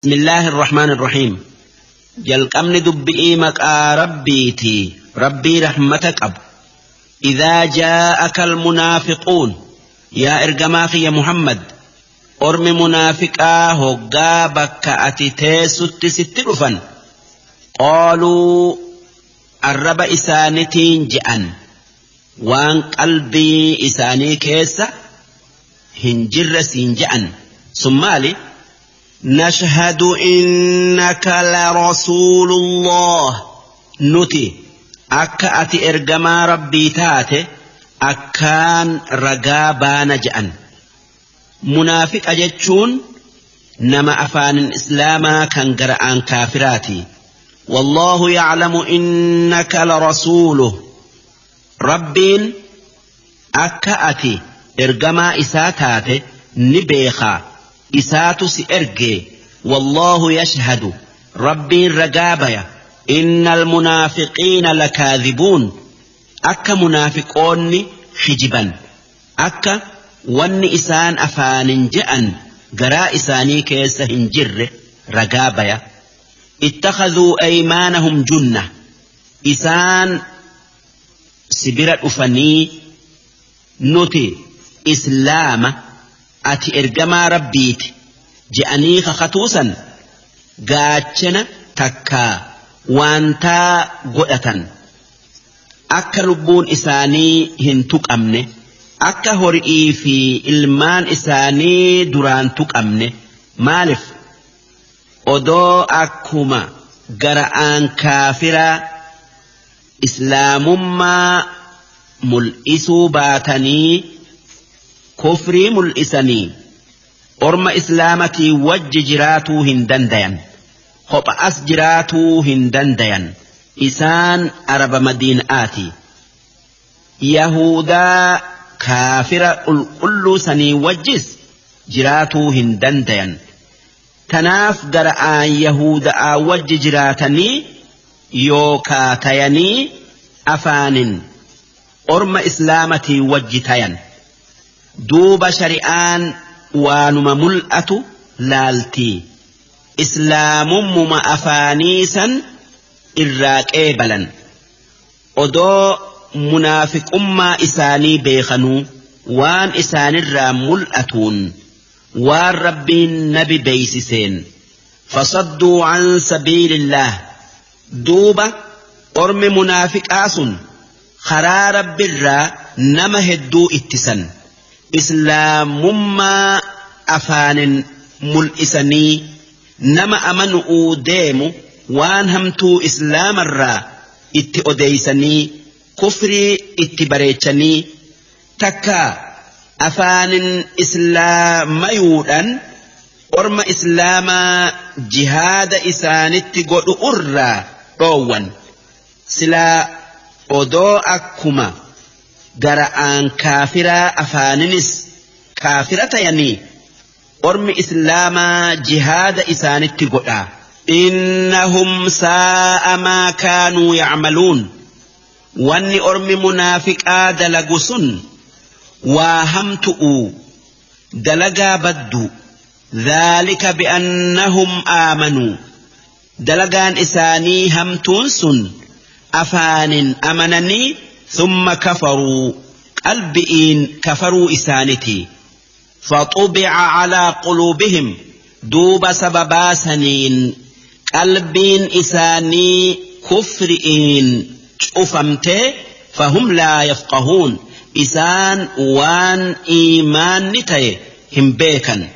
بسم الله الرحمن الرحيم. jalqabni dubbi'ii maqaa rabbiiti rabbii rahmata qabu. إذا جاءك المنافقون yaa ergamaa kiyya Muhammad, ormi munaafiqaa hoggaa bakka ati teessutti sitti dhufan, قالوا arraba isaanitiin je'an waan qalbii isaanii keessa hin jirre siin je'an sun maali? نشهد إنك لرسول الله, nuti akka ati ergamaa rabbii taate akkaan ragaa baana je'an. Munaafiqa jechuun nama afaanin islaamaa kan gara'aan kaafiraati. والله يعلم إنك لرسوله, rabbiin akka ati ergamaa isaa taate ni beekaa, isaatu si erge. والله يشهد, rabbiin ragaa baya, إن المنافقين لكاذبون, akka munaafiqoonni kijiban, akka wanni isaan afaanin je'an garaa isaanii keessa hin jirre ragaa baya. اتخذوا أيمانهم جنة, isaan si bira dhufanii nuti islaama, ati ergamaa rabbiiti je'anii kakatuusan gaachana takkaa waantaa godhatan akka lubbuun isaanii hin tuqamne, akka horii fi ilmaan isaanii duraan tuqamne. Maalif odoo akkuma gara'aan kaafiraa islaamummaa mul'isuu baatanii kufrii mul'isanii orma islaamatii wajji jiraatuu hin dandayan, kopha as jiraatuu hin dandayan. Isaan araba madiinaati. Yahudaa kaafira qulqulluu sanii wajjis jiraatuu hin dandayan. Tanaaf gara'aan yahudaa wajji jiraatanii yookaa tayanii afaanin orma islaamatii wajji tayan. Duuba shari'aan waanuma mul'atu laaltii islaamummuma afaanii san irraa qeebalan odoo munaafiqummaa isaanii beekanuu waan isaanirraa mul'atuun waan rabbiin nabi beeysiseen. فصدوا عن سبيل الله, duuba ormi munaafiqaa sun karaa rabbirraa nama hedduu ittisan. Islaamummaa afaanin mul'isanii nama amanu'uu deemu waan hamtuu islaamarraa itti odeeysanii kufrii itti bareechanii takka afaanin islaamayuudhaan orma islaamaa jihaada isaanitti godhu irraa dhoowwan. Silaa odoo akkuma gara'aan kaafiraa afaaninis kaafira tayanii ormi islaamaa jihaada isaanitti godha. إنهم ساء ما كانوا يعملون, wanni ormi munaafiqaa dalagu sun waa hamtu'u, dalagaa baddu. ذلك بأنهم آمنوا, dalagaan isaanii hamtuun sun afaanin amananii ثم كفروا, qalbi'iin kafaruu isaaniti. فطبع على قلوبهم, duuba sababaa saniin qalbiin isaanii kufri'iin cufamtee, فهم لا يفقهون, isaan waan iimaanni ta'e hin beekan.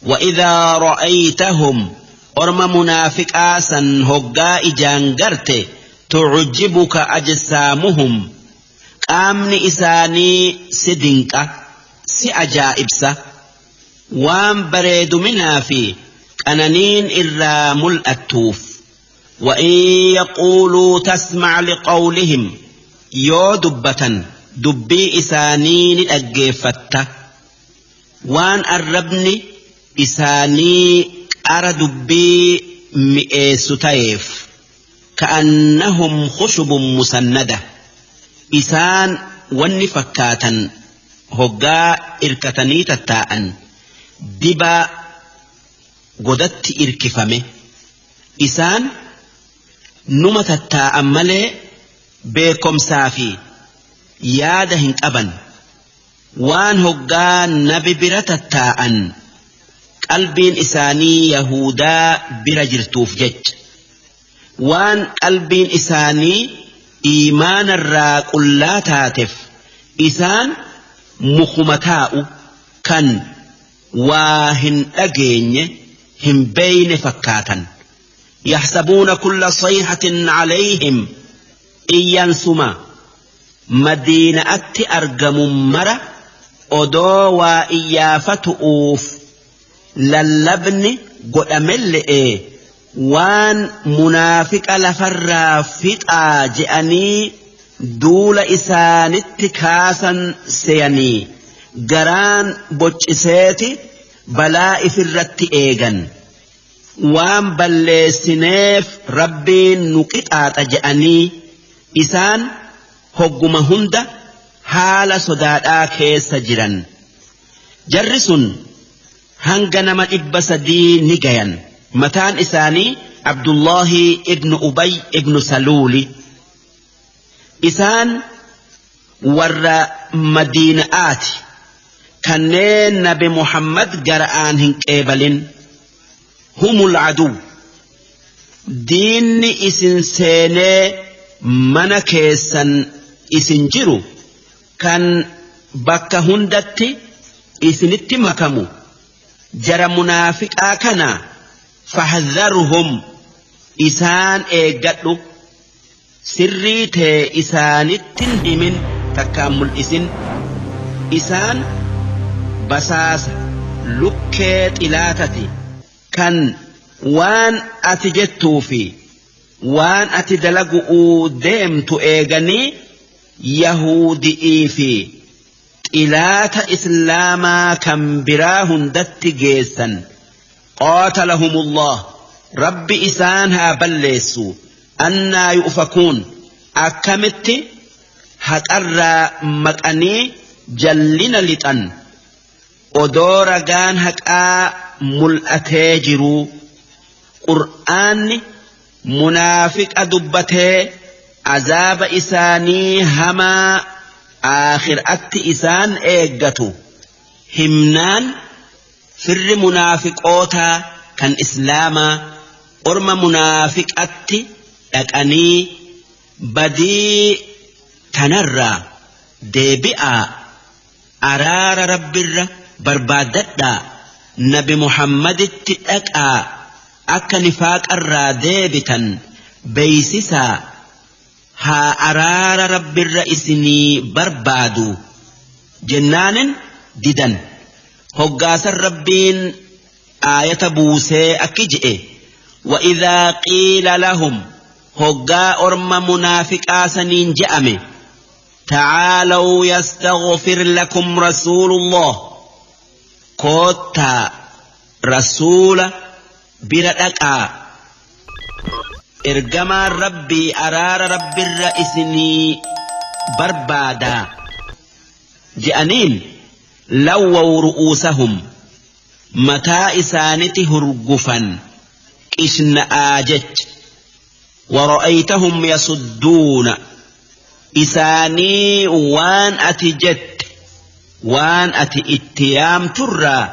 وإذا رأيتهم, orma munaafiqaa san hoggaa ijaan garte, تعجبك أجسامهم, qaamni isaanii si dinqa, si ajaa'ibsa, waan bareeduminaa fi qananiin irraa mul'attuuf. وإن يقولوا تسمع لقولهم, yoo dubbatan dubbii isaanii ni dhaggeeffatta, waan arrabni isaanii qara dubbii mi'eessu ta'eef. كأنهم خشب مسندة, isaan wanni fakkaatan hoggaa irkatanii tattaa'an dibaa. Godatti irkifame. Isaan numa tattaa'an malee beekomsaa fi yaada hin qaban. Waan hoggaa nabi bira tattaa'an qalbiin isaanii Yahudaa bira jirtuuf jecha. Waan qalbiin isaanii iimaanarraa qullaa taateef isaan mukuma taa'u kan waa hin dhageenye hin beeyne fakkaatan. Yaxsabuuna kulla sayhatin calayhim iyyansuma madiina'atti argamu mara odoo waa iyyaafatu'uuf lallabni godhamelle'e waan munaafiqa lafarraa fixaa je'anii duula isaanitti kaasan seyanii garaan bocciseeti balaa ifirratti eegan. Waan balleessineef Rabbiin nu qixaaxa je'anii isaan hogguma hunda haala sodaadhaa keessa jiran. Jarri sun hanga nama 300 ni gayan. Mataan isaanii Abdullahi ibnu Ubay ibnu Saluuli. Isaan warra Madiina'aati kanneen Nabi Muhammad gara'aan hin qeebalin. Humul aduw, diinni isin seenee mana keessan isin jiru kan bakka hundatti isinitti makamu jara munaafiqaa kana fahdharhum, isaan eeggadhu, sirrii tee isaanittin himin takkaan mul'isin. Isaan basaasa lukkee xilaatati kan waan ati jettuu fi waan ati dalagu'uu deemtu eeganii Yahudi'ii fi xilaata Islaamaa kan biraa hundatti geessan. Qaatalahumullah, Rabbi isaan haa balleessu. Annaa yu'fakuun, akkamitti haqarraa maqanii jallina lixan odoo ragaan haqaa mul'atee jiruu. Qur'aanni munaafiqa dubbatee azaaba isaanii hamaa aakhiraatti isaan eeggatu himnaan firri munaafiqootaa kan Islaamaa orma munaafiqatti dhaqanii badii tanarraa deebi'aa, araara Rabbirra barbaaddadhaa, Nabi Muhammaditti dhaqaa, akka nifaaqarraa deebitan beeysisaa, haa araara Rabbirra isinii barbaadu jennaanin didan. Hoggaasan Rabbiin aayata buusee akki je'e: وإذا قيل لهم, hoggaa orma munaafiqaa saniin je'ame, تعالوا يستغفر لكم رسول الله, koottaa rasuula bira dhaqaa, ergamaan Rabbii araara Rabbirra isinii barbaadaa je'aniin, لووا رؤوسهم, mataa isaaniti hurgufan qishna'aa jech. ورأيتهم يصدون, isaanii waan ati jette waan ati itti yaamturraa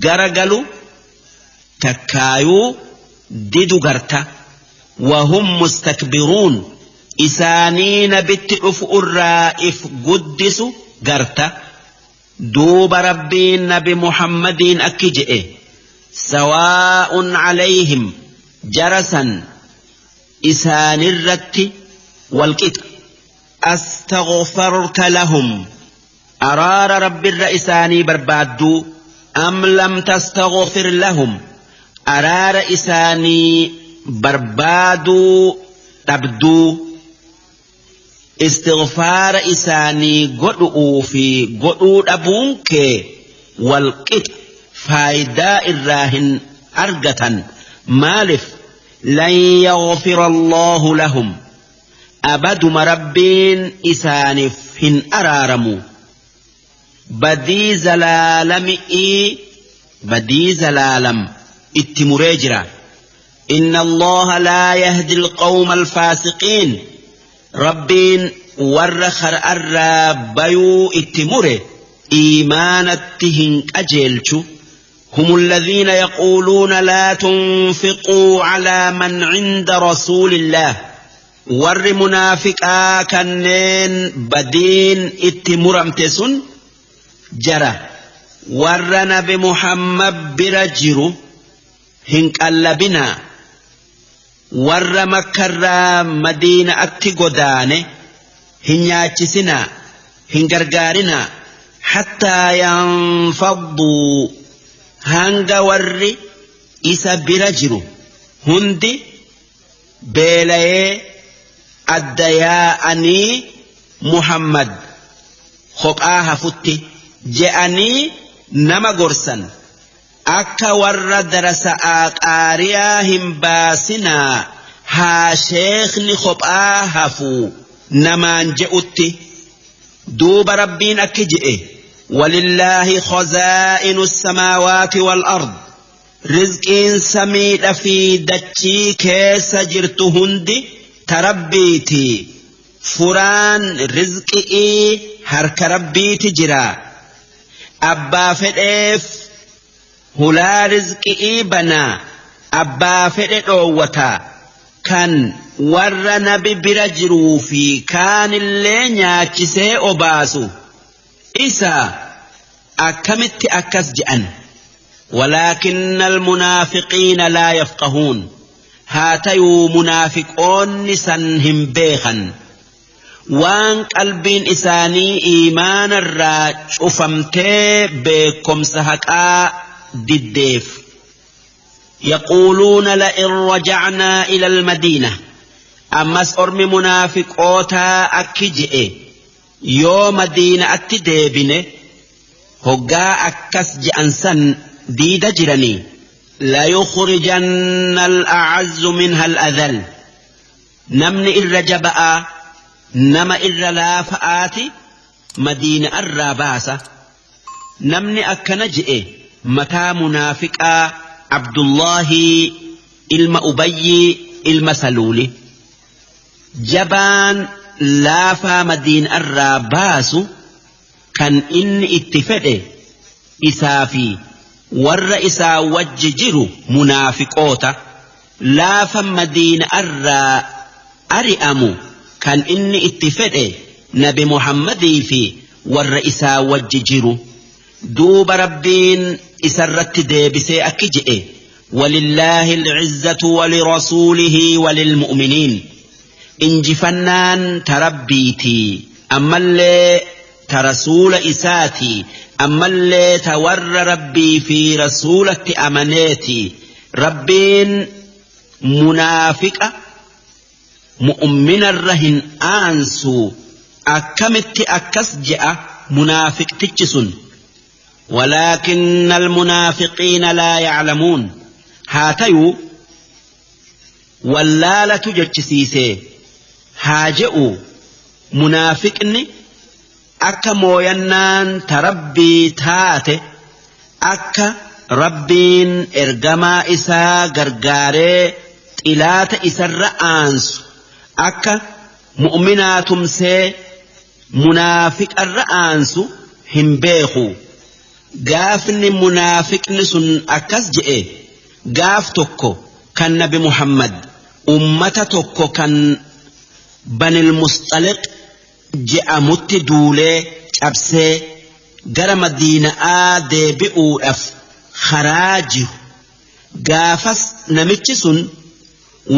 garagalu takkaayuu didu garta. وهم مستكبرون, isaanii nabitti dhufu irraa if guddisu garta. Duuba Rabbiin Nabi Muhammadiin akki je'e: سواء عليهم, jarasan isaanirratti walqixa, أستغفرت لهم, araara Rabbirra isaanii barbaadduu, أم لم تستغفر لهم, araara isaanii barbaaduu dhabduu, istighfaara isaanii godhu'uu fi godhuu dhabuun kee walqixa, faayidaa irraa hin argatan. Maalif? لن يغفر الله لهم, abaduma Rabbiin isaaniif hin araaramu. Badii zalaalami'ii, badii zalaalam itti muree jira. Inna Allaha laa yahdi alqawma alfaasiqiin. Rabbiin warra kara'arraa bayuu itti mure iimaanatti hin qajeelchu. هم الذين يقولون لا تنفقوا على من عند رسول الله. ور منافقا كنين بدين اتمرمتسن جرى ور نبي محمد برجر هنك اللبنا ور مكر مدينة اتقدان هنياتسنا هنقرقارنا حتى ينفضوا hanga warri isa bira jiru hundi beelayee adda yaa'anii Muhammad kophaa hafutti je'anii nama gorsan akka warra darasa'aa qaariyaa hin baasinaa haa sheekni kophaa hafuu namaan je'utti duuba Rabbiin akki je'e. ولله خزائن السماوات والأرض. رزقين سميد في دتشي كيس جرت هندي تربيتي فران رزقي هرك ربيتي جرا أبا فدف هلا رزقي بنا أبا فدوتا كان ور نبي برجرو في كان اللي نياتشسي أباسو إسا أكمت أكس جأن. ولكن المنافقين لا يفقهون. هاتيو منافقون سنهم بيخا وان قلبين إساني إيمان الراج أفمتي بكم سهكا دديف. يقولون لئن رجعنا إلى المدينة. أمس أرمي منافق أوتا أكجئ yoo madiina'atti deebine hoggaa akkas je'an san diida jiranii layukhrijanna al'a'azzu minha al'adhal. Namni irra jaba'aa nama irra laafa'aati madiina'arraa baasa. Namni akkana je'e mataa munaafiqaa Abdullahi ilma Ubayyii ilma Saluuli. Jabaan laafaa madiinarraa baasu kan inni itti fedhe isaa fi warra isaa wajji jiru munaafiqoota. Laafa madiinarraa ari'amu kan inni itti fedhe nabi Muhammadii fi warra isaa wajji jiru. Duuba Rabbiin isarratti deebisee akki je'e walillaahi al'izzatu walirasuulihi walilmu'miniin. Injifannaan tarabbiitii ammallee ta rasuula isaatii ammallee ta warra rabbii fi rasuulatti amaneeti. Rabbiin munaafiqa mu'minarra hin aansu. Akkamitti akkas je'a munaafiqtichi sun. ولكن المنافقين لا يعلمون. هاتيو ولا تجتسيسي هاجئوا منافقني أكا موينان تربي تاتي أكا ربين إرقما إسا غرغاري تلات إسر آنس أكا مؤمناتم سي منافق الرآنس هم بيخو. Gaafni munaafiqni sun akkas je'e gaaf tokko kan nabi Muhammad ummata tokko kan Banil Mustaliq je'amutti duulee cabsee gara Madiina'aa deebi'uudhaaf karaa jiru. Gaafas namichi sun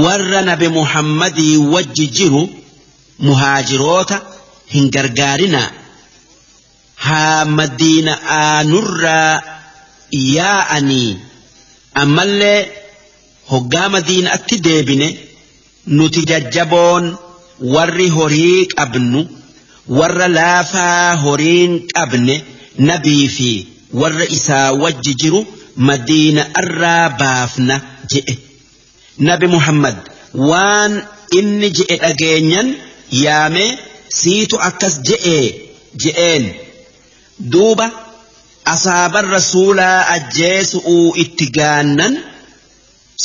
warra nabi Muhammadii wajji jiru muhaajiroota hin gargaarinaa. Haa madiina'aa nurraa yaa'anii ammallee hoggaa madiina'atti deebine nuti jajjaboon warri horii qabnu warra laafaa horiin qabne nabii fi warra isaa wajji jiru madiina'arraa baafna je'e. Nabi Muhammad waan inni je'e dhageenyan yaame siitu akkas je'e je'een. Duuba asaaban rasuulaa ajjeesu'uu itti gaannan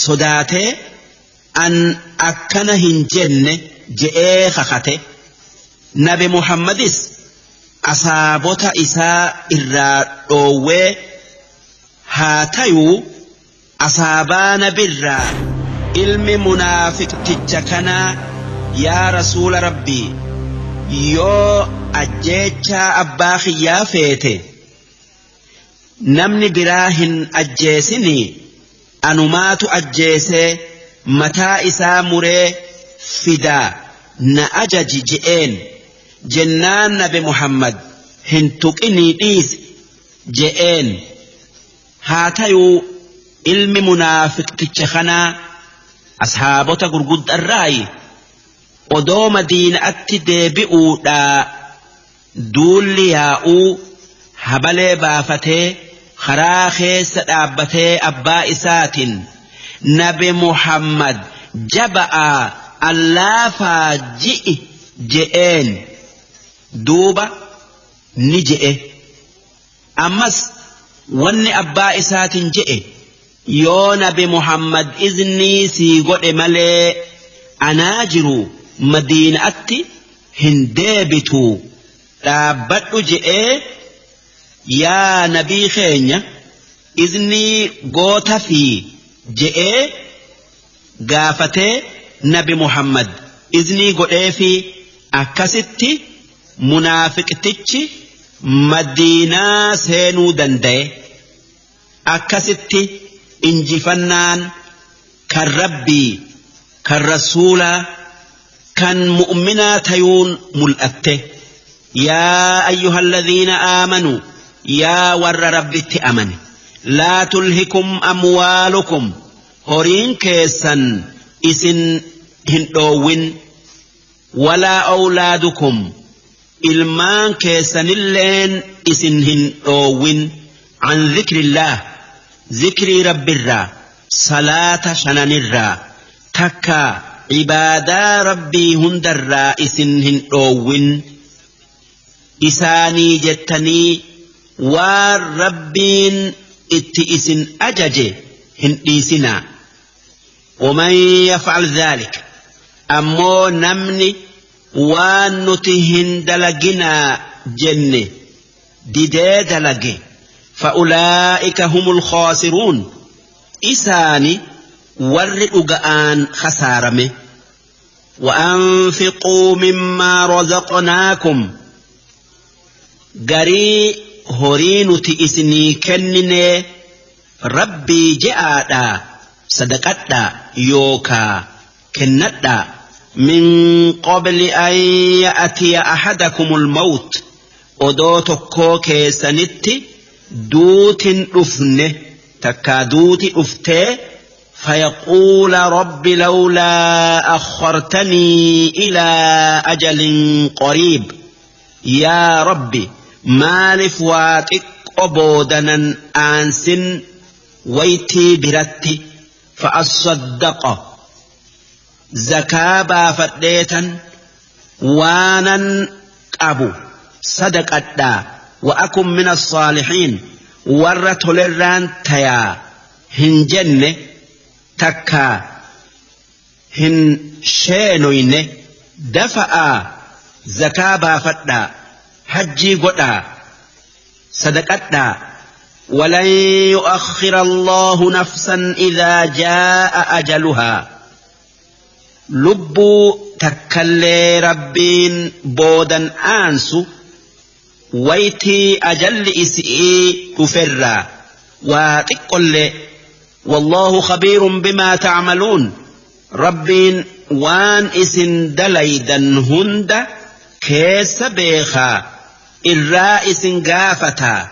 Sodaatee an akkana hin jenne je'ee kakate. Nabi Muhammadis asaabota isaa irraa dhoowwee haa tayuu asaabaa nabirraa ilmi munaafiqticha kanaa yaa rasuula rabbii yoo ajjeechaa abbaa kiyyaa feete namni biraa hin ajjeesinii anumaatu ajjeesee mataa isaa muree fidaa na ajaji je'een jennaan nabi Muhammad hin tuqinii dhiisi je'een haa tayuu ilmi munaafiqticha kanaa ashaabota gurguddarraayi odoo madiina'atti deebi'uudhaa duulli yaa'uu habalee baafatee karaa keessa dhaabbatee abbaa isaatiin nabi Muhammad jaba'aa allaafaa ji'i je'een duuba ni je'e. Ammas wanni abbaa isaatiin je'e yoo nabi Muhammad iznii sii godhe malee anaa jiru madiina'atti hin deebitu dhaabbadhu je'ee yaa nabii keenya iznii goota fi je'ee gaafatee nabi Muhammad iznii godhee fi akkasitti munaafiqtichi madiinaa seenuu danda'e. Akkasitti injifannaan kan rabbii kan rasuulaa kan mu'minaa tayuun mul'atte. Yaa ayyuhalladhiina aamanuu yaa warra rabbitti amane laa tulhikum amwaalukum horiin keessan isin hin dhoowwin walaa awlaadukum ilmaan keessanilleen isin hin dhoowwin an dhikrillaah zikrii rabbirraa salaata shananirraa takka cibaadaa rabbii hundarraa isin hin dhoowwin isaanii jettanii waan rabbiin itti isin ajaje hin dhiisinaa. ومن يفعل ذلك ammoo namni waan nuti hin dalaginaa jenne didee dalage فأولئك هم الخاسرون isaani warri dhuga'aan khasaarame. وأنفقوا مما رزقناكم garii horii nuti isinii kennine rabbii je'aadhaa sadaqadhaa yookaa kennadhaa من قبل أن يأتي أحدكم الموت odoo tokkoo keessanitti duutin dhufne takkaa duuti dhuftee فيقول رب لولا أخرتني إلى أجل قريب yaa rabbi maaliif waa xiqqo boodanan aansin waytii biratti فأصدق zakaa baafadheetan waanan qabu sadaqadhaa وأكن من الصالحين warra tolerraan tayaa hin jenne takkaa hin sheenoyne dafa'aa zakaa baafadhaa hajjii godhaa sadaqadhaa. ولن يؤخر الله نفسا إذا جاء أجلها lubbuu takkallee rabbiin boodan aansu waytii ajalli isi'ii dhuferraa waa xiqqollee. والله خبير بما تعملون rabbiin waan isin dalaydan hunda keessa beekaa irraa isin gaafataa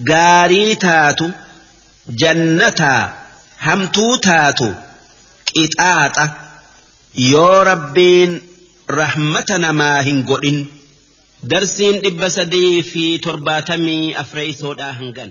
gaarii taatu jannataa hamtuu taatu qixaaxa yoo rabbiin rahmata namaa hin godhin. Darsiin 374 hangan.